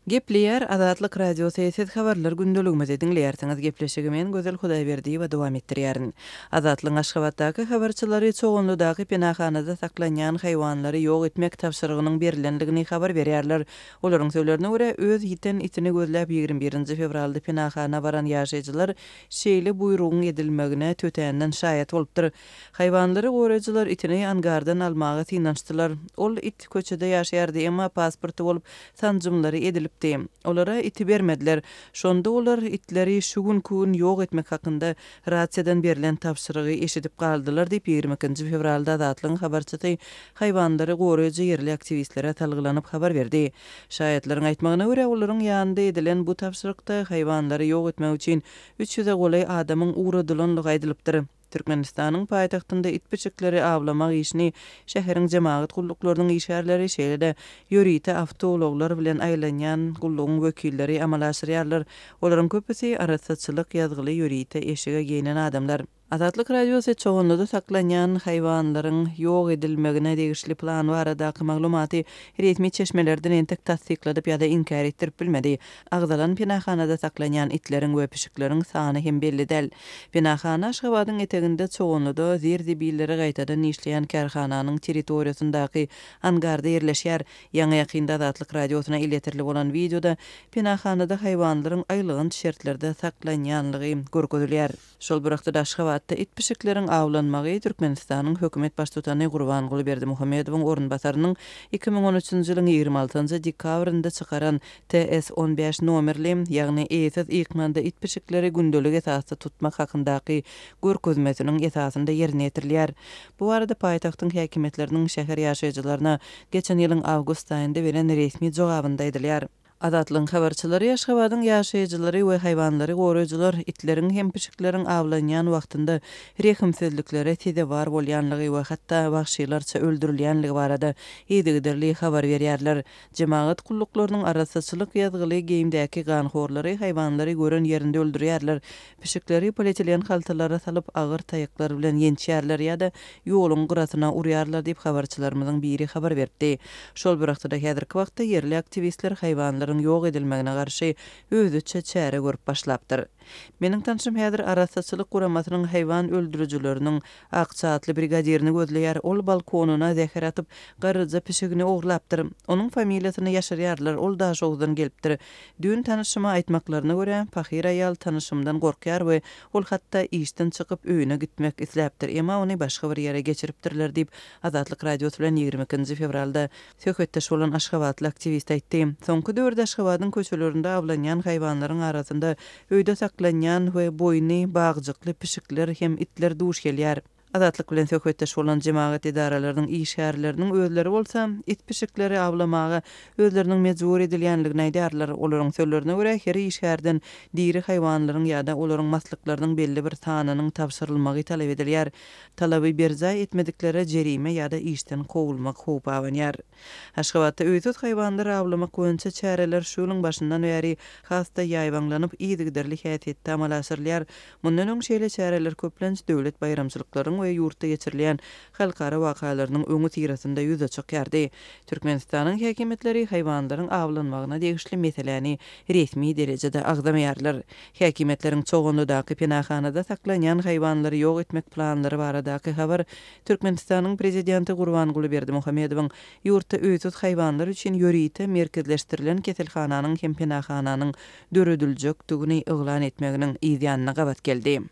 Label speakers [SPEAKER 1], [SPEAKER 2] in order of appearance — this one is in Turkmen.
[SPEAKER 1] Gepleýär Azatlyk Radiosy, Siz Habarlar gündeligimizi diňleýärsiňiz. Gepleşigi men Gözel Hudaýberdiýewa dowam etdirýärin. Azatlygyň Aşgabatdaky habarçylary Çoganlydaky penahanada saklanýan haýwanlary ýok etmek tabşyrygynyň berlendigini habar berýärler. Olaryň sözlerine görä, öz ýiten itini gözläp 21 nji fewralda penahana baran ýaşaýjylar şeýle buýrugyň edilmegine tötänden şaýat bolupdyr. Haýwanlary goraýjylar itini angardan almaga synanyşdylar. Ol it köçede ýaşaýardy, emma pasporty bolup, sanjymlary edilipdi. Olara iti bermediler. Şonda olar itleri şu günki gün ýok etmek hakynda rasiýadan berlen tabşyrygy eşidip galdylar diýip, 22 nji fewralda Azatlygyň habarçysy haýwanlary goraýjy ýerli aktiwistlere salgylanyp habar berdi. Şaýatlaryň aýtmagyna görä, olaryň ýanynda edilen bu tabşyrykda haýwanlary ýok etmek üçin üç ýüze golaý adamyň ugradylanlygy aýdylypdyr. Türkmenistanyň paýtagtynda it-pişikleri awlamak işini şäheriň jemagat gulluklarynyň işgärleri, şeýle-de ýörite awtoulaglar bilen aýlanýan gullugyň wekilleri amala aşyrýarlar. Olaryň köpüsi arassaçylyk ýazgyly ýörite eşige geýnen adamlar. Azatlyk Radiosy Çoganlyda saklanýan haýwanlaryň ýok edilmegine degişli plan baradaky maglumaty resmi çeşmelerden entek tassykladyp ýa-da inkär etdirip bilmedi. Agzalan penahanada saklanýan itleriň we pişikleriň sany hem belli däl. Penahana Aşgabadyň eteginde Çoganlyda zir-zibilleri gaýtadan işleýän kärhananyň territoriýasyndaky angarda ýerleşýär. Ýaňy-ýakynda Azatlyk Radiosyna elýeterli bolan wideoda penahanada haýwanlaryň aýylganç şertlerde saklanýanlygy görkezilýär. Şol bir wagtda-da Aşgabatda it-pişikleriň awlanmagy Türkmenistanyň hökümet baştutany Gurbanguly Berdimuhamedowyň orunbasarynyň 2013-nji ýylyň 26-njy dekabrynda çykaran TS 15 nomerli, ýagny eýesiz ykmanda it-pişikleri gündelik esasda tutmak hakyndaky görkezmesiniň esasynda ýerine ýetirilýär. Bu barada paýtagtyň häkimiýetleriniň şäher ýaşaýjylaryna geçen ýylyň awgust aýynda beren resmi jogabynda aýdylýar. Azatlygyň habarçylary Aşgabadyň ýaşaýjylary we haýwanlary goraýjylar itleriň hem pişikleriň awlanýan wagtynda rehimsizliklere sezewar bolýanlygy we hatda wagşylarça öldürilýänligi barada yzygiderli habar berýärler. Jemagat gulluklarynyň arassaçylyk ýazgyly geýimdäki ganhorlary haýwanlary gören ýerinde öldürýärler, pişikleri polietilen haltalara salyp, agyr taýaklar bilen ýençýärler ýa-da ýoluň gyrasyna urýarlar diýip, habarçylarymyzyň biri habar beripdi. Şol bir wagtda-da, häzirki wagtda ýerli aktiwistler haýwanlaryň ýok edilmegine garşy özüçe çäre görüp başlapdyr. Meniň tanşym häzir arassaçylyk guramasynyň haýwan öldürijileriniň Akja atly brigadirini gözleýär. Ol balkonyna zäher atyp, garryja pişigini ogurlapdyr. Onuň familiýasyny ýaşyrýarlar, ol Daşoguzdan gelipdir. Düýn tanyşyma aýtmaklaryna görä, pahyr aýal tanyşymdan gorkýar we ol hatda işden çykyp öýüne gitmek isläpdir, emma ony başga bir ýere geçiripdirler diýip, Azatlyk Radiosy bilen 22 nji fewralda söhbetdeş bolan aşgabatly aktiwist aýtdy. Soňky döwürde Aşgabadyň köçelerinde awlanýan haýwanlaryň arasynda öýde saklanýan we boýny bagjykly pişikler hem itler duş gelýär. Azatlyk bilen söhbetdeş bolan jemagat edaralarynyň işgärleriniň özleri bolsa, it-pişikleri awlamaga özleriniň mejbur edilýändigini aýdýarlar. Olaryň sözlerine görä, her işgärden diri haýwanlaryň ýa-da olaryň maslyklarynyň belli bir sanynyň tabşyrylmagy talap edilýär. Talaby berjaý etmediklere jerime ýa-da işden kowulmak howpy abanýar. Aşgabatda öýsüz haýwanlary awlamak boýunça çäreler şu ýylyň başyndan bäri has-da ýaýbaňlanyp, yzygiderli häsiýetde amala aşyrylýar. Mundan öň şeýle çäreler köplenç döwlet baýramçylyklaryň we ýurtda geçirilýän halkara wakalarynyň öňüsyrasynda ýüze çykýardy. Türkmenistanyň häkimiýetleri haýwanlaryň awlanmagyna degişli meseläni resmi derejede agzamaýarlar. Häkimiýetleriň Çoganlydaky penahanada saklanýan haýwanlary ýok etmek planlary baradaky habar Türkmenistanyň Prezidenti Gurbanguly Berdimuhamedowyň ýurtda öýsüz haýwanlar üçin ýörite merkezleşdirilen keselhananyň hem penahananyň dörediljekdigini yglan etmeginiň yz ýanyna gabat geldi.